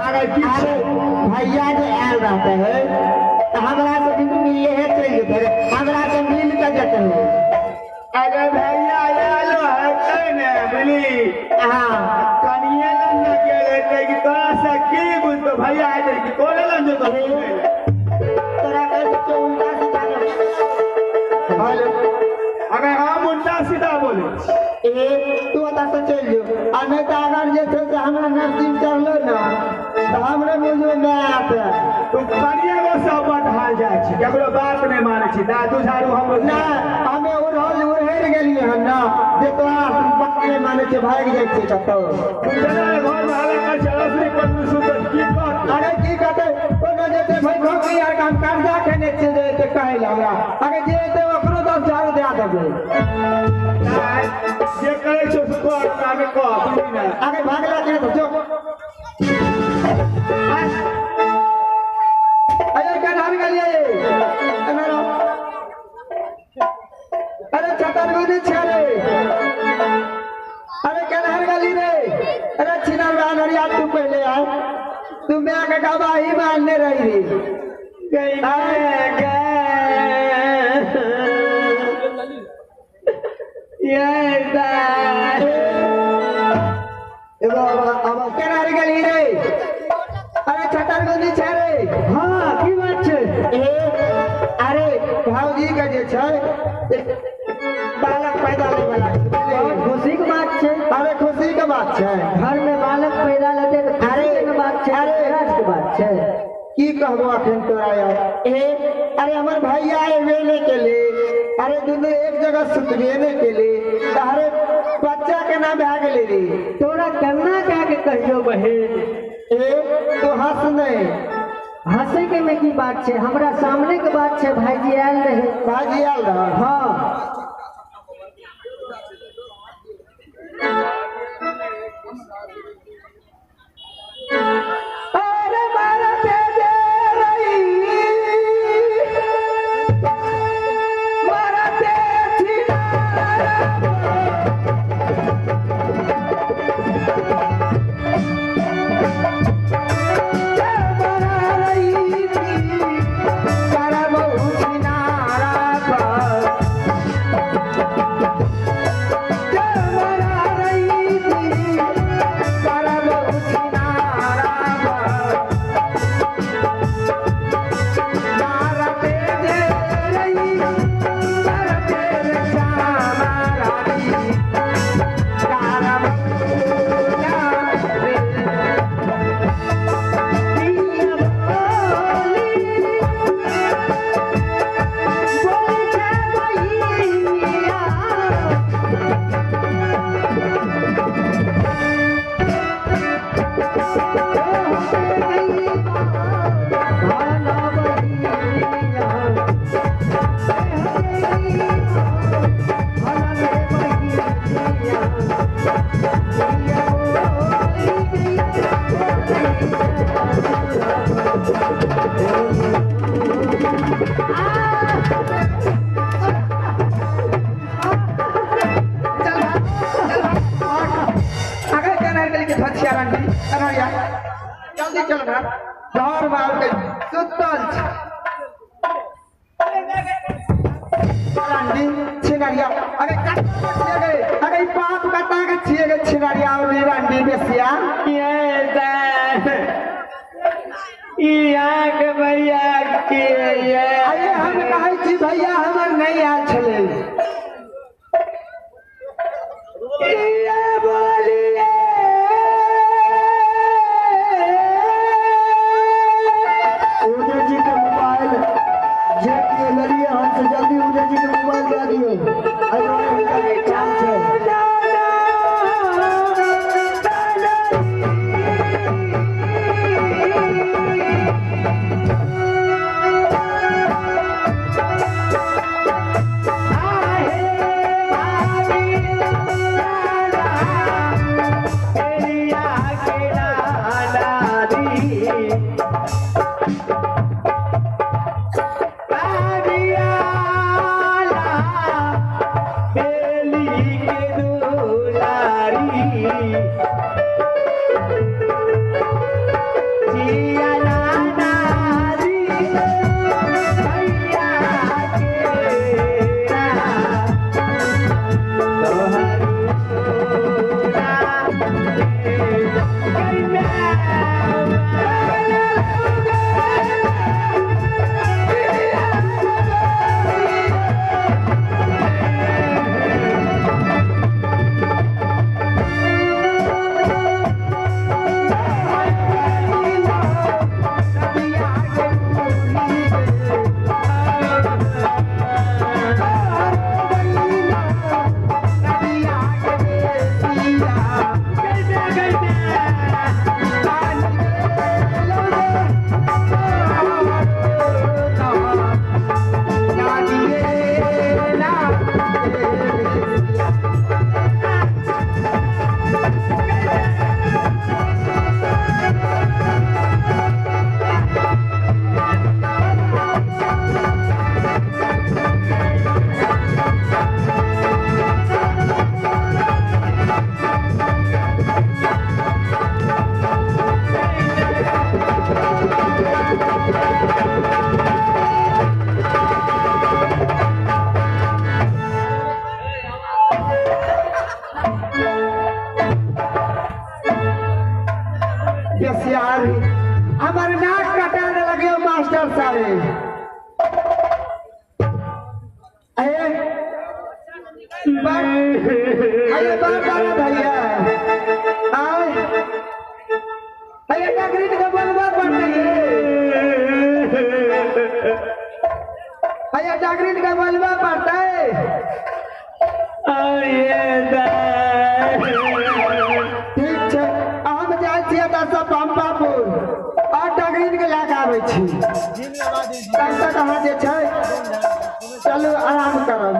अरे की अरे भैया जे आयल रहते है तो हमरा से भी मिलले है चल जेते रे, हमरा से मिल के जेते है। अरे भैया आयल है तै ने बुझली। हाँ कनिए लग न गेलै तै कि तोरा से की बुझतो भैया आयल कि तोरे लग जेतो। तोरा कह के उल्टा सीधा हेलो अगर हम उल्टा सीधा बोले ए तू ओतऽ से चलि जो आ नहीं तो अगर जे छै से हमरा नसीब चढ़लो ना तो हमरे बुझो नहि आते। तू कनिए गो सब बट हाल जाइ छी, केकरो बात नहि मानै छी। दादू झाड़ू हमरो ना हमे उड़ल उड़हरि गेलियै हन ना जे तोरा बात नहि मानै छै भागि जाइ छै कतौ। तू चला घर में हल्ला कर छै असली पत्नी सुतल की कहत? अरे की कहतै कोनो जेतै भाई भौजी यार हम कर्जा खेने छियै जे एते कहै लए हमरा। अगर जे एतै ओकरो 10 झाड़ू दए देबै। जे करै छौ से कर, आगे कह बुझली ने। आगे भागला के तो जो अरे कन्हर गेलियै। अरे छतरगुनी छै रे। अरे कन्हर गेली रे। अरे छिनर बानरिया तू पहले आय, तू मैं के गवाही मानने रही रे। गई गए ये एगो अब कन्हर गेली रे। अरे छतरगुनी छै रे। हाँ की बात छै? ए अरे भाउजी के जे छै बालक पैदा लै वाला छै। खुशी के बात छै। अरे खुशी के बात छै, घर में बालक पैदा लेते तऽ अरे खुशी के बात छै। अरे राज के बात छै। की कहबो अखन तोरा यार। ए अरे हमर भैया एबे नहि केले, अरे दुनू एक जगह सुतबे नहि केले, अरे बच्चा के नाम भए गेलै रे। तोरा केना कए के कहियो बहिन? ए तू हंस नहि। हंसे के में की बात छै? हमरा सामने के बात छै, भाईजी आयल रहे। भाईजी आयल रहे? हाँ। अरे मारा तेजे रही मारा तेजी जल्दी चल घर घर मार के सुतल छी। छिनरिया अरे कत्ता के छियै अरे पाप कत्ता के छियै गे छिनरिया और रांडी बेसिया। ये के भैया के ये अरे हम कहै छी भैया हमर नहि आयल छलै। ये बोलिए उदय जी के मोबाइल जे के लड़िए हम से जल्दी उदय जी के मोबाइल दे दियो। अरे काम छै। आहे भाभी। छी आर हमर नाक कटा देलक यौ मास्टर साहेब। अरे अरे बार बार भैया आए अरे डगरीन के बोलबा पड़तै। अरे डगरीन के बोलबा पड़तै। ठीक छै हम जाइ छियै एतऽसँ पंपापुर और डगरीन के लए कऽ आबै छी। तब तक अहाँ जे छै चलू आराम करब।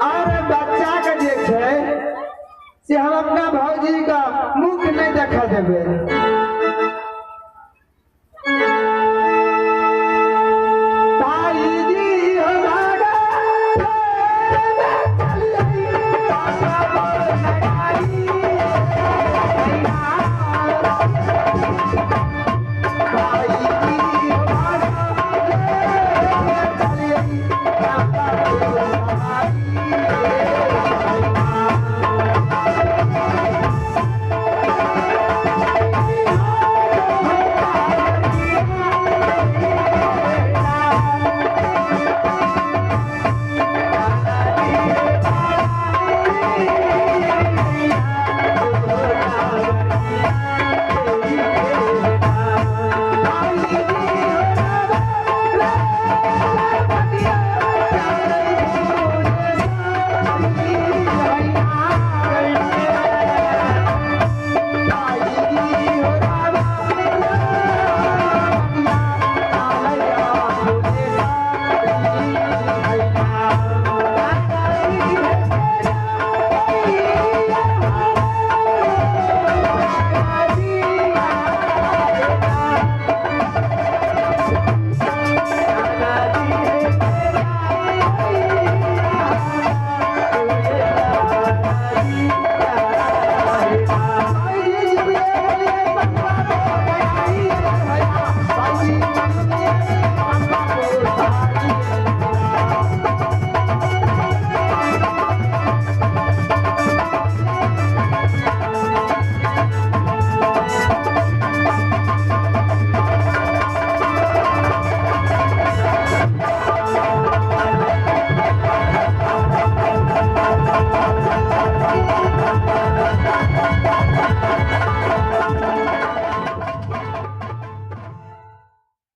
और बच्चा के जे छै से हम अपना भौजी का मुख नहीं देखा देबै।